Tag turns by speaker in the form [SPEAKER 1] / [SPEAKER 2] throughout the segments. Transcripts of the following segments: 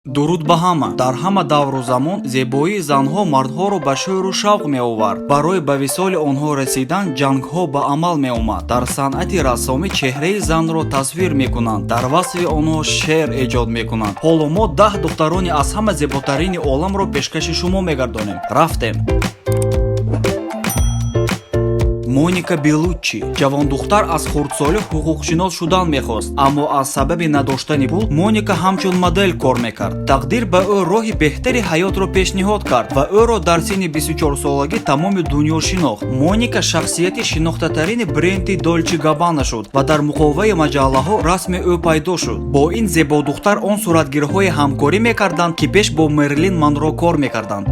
[SPEAKER 1] Дуруд ба ҳама! Дар ҳама давру замон зебоии занҳо мардҳоро ба шӯру шавқ меовард. Барои ба висоли онҳо расидан ҷангҳо ба амал меомад. Дар санъати рассомӣ чеҳраи занро тасвир мекунанд, дар васфи онҳо шеър эҷод мекунанд. Ҳоло мо 10 духтарони аз ҳама зеботарини оламро пешкаши шумо мегардонем. Рафтем! Моника Белуччи. Ҷавондухтар аз хурдсолӣ ҳуқуқшинос шудан мехост, аммо аз сабаби надоштани пул Моника ҳамчун модел кор мекард. Тақдир ба ӯ роҳи беҳтари ҳаётро пешниҳод кард ва ӯро дар синни 24-солагӣ тамоми дунё шинохт. Моника шахсияти шинохтатарини бренди Долче Габбана шуд ва дар муқоваи маҷаллаҳо расми ӯ пайдо шуд. Бо ин зебодухтар он суратгирҳое ҳамкорӣ мекарданд, ки пеш бо Мерлин Монро кор мекарданд.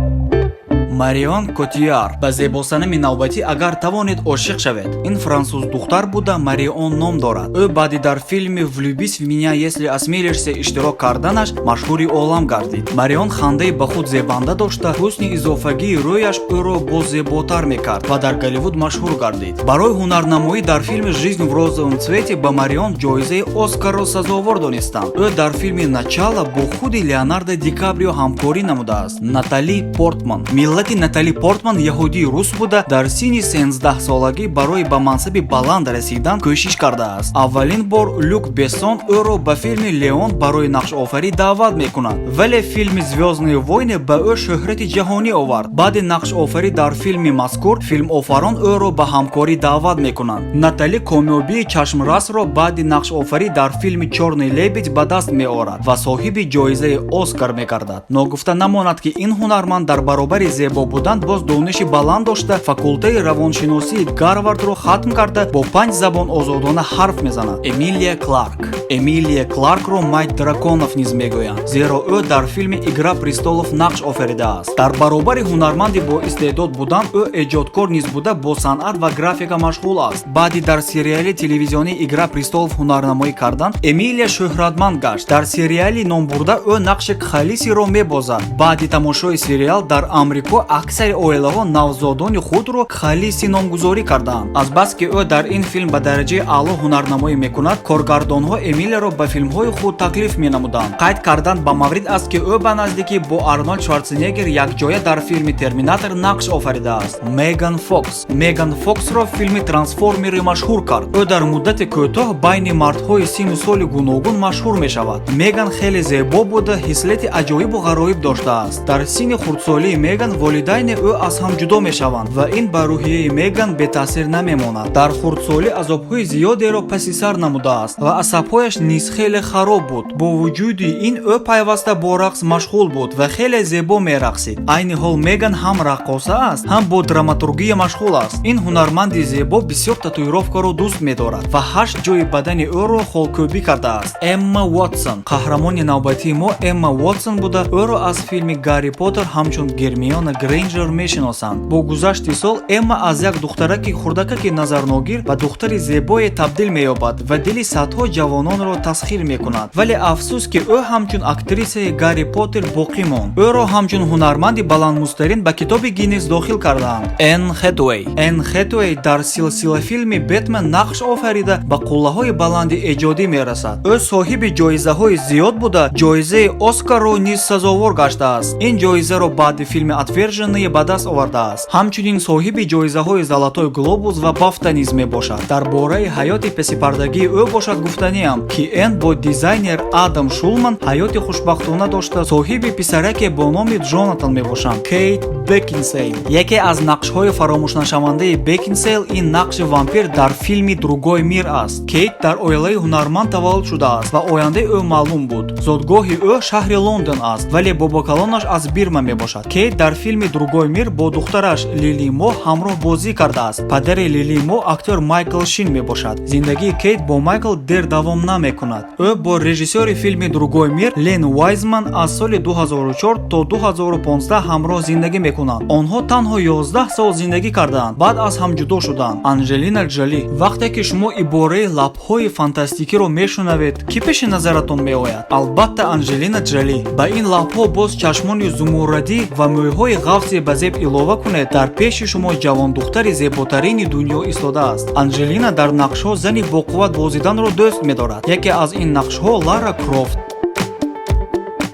[SPEAKER 1] Марион Котияр. Ба зебосанами навбатӣ агар тавонед, ошиқ шавед. Ин франсуздухтар буда, Марион ном дорад. Ӯ баъди дар филми «Влюбись в меня, если осмелишься» иштирок карданаш машҳури олам гардид. Марион хандаи ба худ зебанда дошта, ҳусни изофагии рӯяш ӯро боз зеботар мекард ва дар Голливуд машҳур гардид. Барои ҳунарнамоӣ дар филми «Жизнь в розовом цвете» ба Марион ҷоизаи Оскарро сазовор донистанд. Ӯ дар филми «Начало» бо худи Леонардо Ди Каприо ҳамкорӣ намудааст. Натали Портман. Миллати Натали Портман яҳудии рус буда, дар синни 13-солагӣ барои ба мансаби баланд расидан кӯшиш кардааст. Аввалин бор Люк Бессон ӯро ба филми «Леон» барои нақшофарӣ даъват мекунад, вале филми «Звёздные войны» ба ӯ шӯҳрати ҷаҳонӣ овард. Баъди нақшофарӣ дар филми мазкур филмофарон ӯро ба ҳамкорӣ даъват мекунанд. Натали комёбии чашмрасро баъди нақшофарӣ дар филми «Чёрный лебедь» ба даст меорад ва соҳиби ҷоизаи Оскар мегардад. Ногуфта намонад, ки ин ҳунарманд дар баробари зебо будан боз дониши баланд дошта, факултаи равоншиносии Гарвардро хатм карда, бо панҷ забон озодона ҳарф мезанад. Эмилия Кларк. Эмилия Кларкро мать драконов низ мегӯянд, зеро ӯ дар филми «Игра престолов» нақш офаридааст. Дар баробари ҳунарманди боистеъдод будан, ӯ эҷодкор низ буда, бо санъат ва графика машғул аст. Баъди дар сериали телевизионии «Игра престолов» ҳунарнамоӣ кардан Эмилия шӯҳратманд гашт. Дар сериали номбурда ӯ нақши Кхалисиро мебозад. Баъди тамошои сериал дар Амрико аксари оилаҳо навзодони худро Кхалиси номгузорӣ кардаанд. Азбаски ӯ дар ин филм ба дараҷаи аъло ҳунарнамоӣ мекунад, коргардонҳо Эмилияро ба филмҳои худ таклиф менамуданд. Қайд кардан ба маврид аст, ки ӯ ба наздикӣ бо Арнольд Шварценеггер якҷоя дар филми «Терминатор» нақш офаридааст. Меган Фокс. Меган Фоксро филми «Трансформеры» машҳур кард. Ӯ дар муддати кӯтоҳ байни мардҳои синну соли гуногун машҳур мешавад. Меган хеле зебо буда, хислати аҷоибу ғароиб доштааст. Дар синни хурдсолии Меган волидайни ӯ аз ҳам ҷудо мешаванд ва ин ба рӯҳияи Меган бетаъсир намемонад. Дар хурдсолӣ азобҳои зиёдеро паси сар намудааст ва асабҳояш низ хеле хароб буд. Бо вуҷуди ин ӯ пайваста бо рақс машғул буд ва хеле зебо мерақсид. Айни ҳол Меган ҳам раққоса аст, ҳам бо драматургия машғул аст. Ин ҳунарманди зебо бисёр татуировкаро дӯст медорад ва ҳашт ҷои бадани ӯро холкӯбӣ кардааст. Эмма Уотсон. Қаҳрамони навбатии мо Эмма Уотсон буда, ӯро аз филми «Гарри Поттер» ҳамчун Гермиона Грейнҷер мешиносанд. Бо гузашти сол Эмма аз як духтараки хурдакаки назарногир ба духтари зебое табдил меёбад ва дили садҳо ҷавононро тасхир мекунад. Вале афсӯс, ки ӯ ҳамчун актрисаи «Гарри Поттер» боқӣ монд. Ӯро ҳамчун ҳунарманди баландмуздтарин ба китоби Гиннес дохил кардаанд. Энн Хэтуэй. Энн Хэтуэй дар силсилафилми «Бэтмен» нақш офарида, ба қуллаҳои баланди эҷодӣ мерасад. Ӯ соҳиби ҷоизаҳои зиёд буда, ҷоизаи Оскарро низ сазовор гаштааст. Ин ҷоизаро баъди филми «Отверженные» ба даст овардааст. Ҳамчунин соҳиби ҷоизаҳои Золотой глобус ва Бафта низ мебошад. Дар бораи ҳаёти пасипардагии ӯ бошад, гуфтаниам, ки Энн бо дизайнер Адам Шулман ҳаёти хушбахтона дошта, соҳиби писараке бо номи Ҷонатан мебошанд. Кейт Бекинсейл. Яке аз нақшҳои фаромӯшнашавандаи Бекинсейл ин нақши вампир дар филми «Другой мир» аст. Кейт дар оилаи ҳунарманд таваллуд шудааст ва ояндаи ӯ маълум буд. Зодгоҳи ӯ шаҳри Лондон аст, вале бобокалонаш аз Бирма мебошад. Кейт дар филми «Другой мир» бо духтараш Лили Мо ҳамроҳ бозӣ кардааст. Падари Лили Мо актёр Майкл Шин мебошад. Зиндагии Кейт бо Майкл дер давом намекунад. Ӯ бо режиссёри филми «Другой мир» Лен Вайзман аз соли 2004 то 2015 ҳамроҳ зиндагӣ мекунанд. Онҳо танҳо 11 сол зиндагӣ кардаанд, баъд аз ҳам ҷудо шуданд. Анжелина Ҷоли. Вақте ки шумо ибораи лабҳои фантастикиро мешунавед, кӣ пеши назаратон меояд? Албатта, Анжелина Ҷоли. Ба ин лабҳо боз чашмони зумуррадӣ ва мӯйҳои ғафзе ба зеб илова кунед, дар пеши шумо ҷавондухтари зеботарини дунё истодааст. Анжелина дар нақшҳо зани боқувват бозиданро дӯст медорад. Яке аз ин нақшҳо Лара Крофт.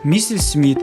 [SPEAKER 1] Миссис Смит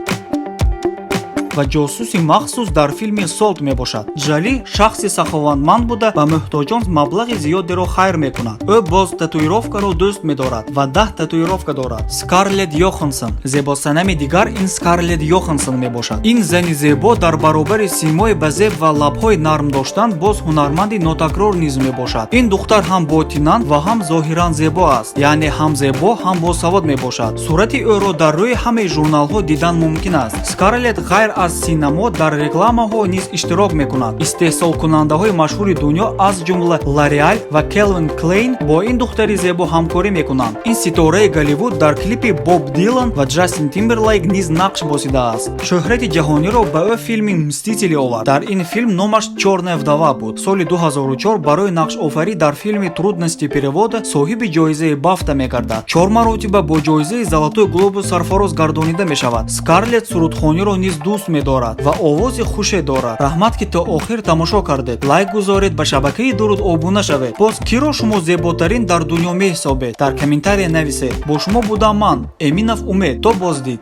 [SPEAKER 1] ва ҷосуси махсус дар филми Солт мебошад. Ҷоли шахси саховатманд буда, ба муҳтоҷон маблағи зиёдеро хайр мекунад. Ӯ боз татуировкаро дӯст медорад ва 10 татуировка дорад. Скарлетт Йохансон. Зебосанами дигар ин Скарлетт Йохансон мебошад. Ин зани зебо дар баробари симои базеб ва лабҳои нарм доштан, боз ҳунарманди нотакрор низ мебошад. Ин духтар ҳам ботинан ва ҳам зоҳиран зебо аст, яъне ҳам зебо, ҳам босавод мебошад. Сурати ӯро дар рӯи ҳамаи журналҳо дидан мумкин аст. Скарлетт ғайр аз синамо дар рекламаҳо низ иштирок мекунад. Истеҳсолкунандаҳои машҳури дунё, аз ҷумла Лореал ва Келвин Клейн, бо ин духтари зебо ҳамкорӣ мекунанд. Ин ситораи Голливуд дар клипи Боб Дилан ва Ҷастин Тимберлайк низ нақш бозидааст. Шӯҳрати ҷаҳониро ба ӯ филми «Мстители» овард. Дар ин филм номаш Чёрная вдова буд. Соли 2004 барои нақшофарӣ дар филми «Трудности перевода» соҳиби ҷоизаи Бафта мегардад. Чор маротиба бо ҷоизаи Золотой глобус сарфароз гардонида мешавад. Скарлетт сурудхониро низ дӯст медорад ва овози хуше дорад. Раҳмат, ки то охир тамошо кардед. Лайк гузоред, ба шабакаи Дуруд обуна шавед. Боз киро шумо зеботарин дар дунё меҳисобед? Дар комментария нависед. Бо шумо будам ман, Эминов Умед. То боздид.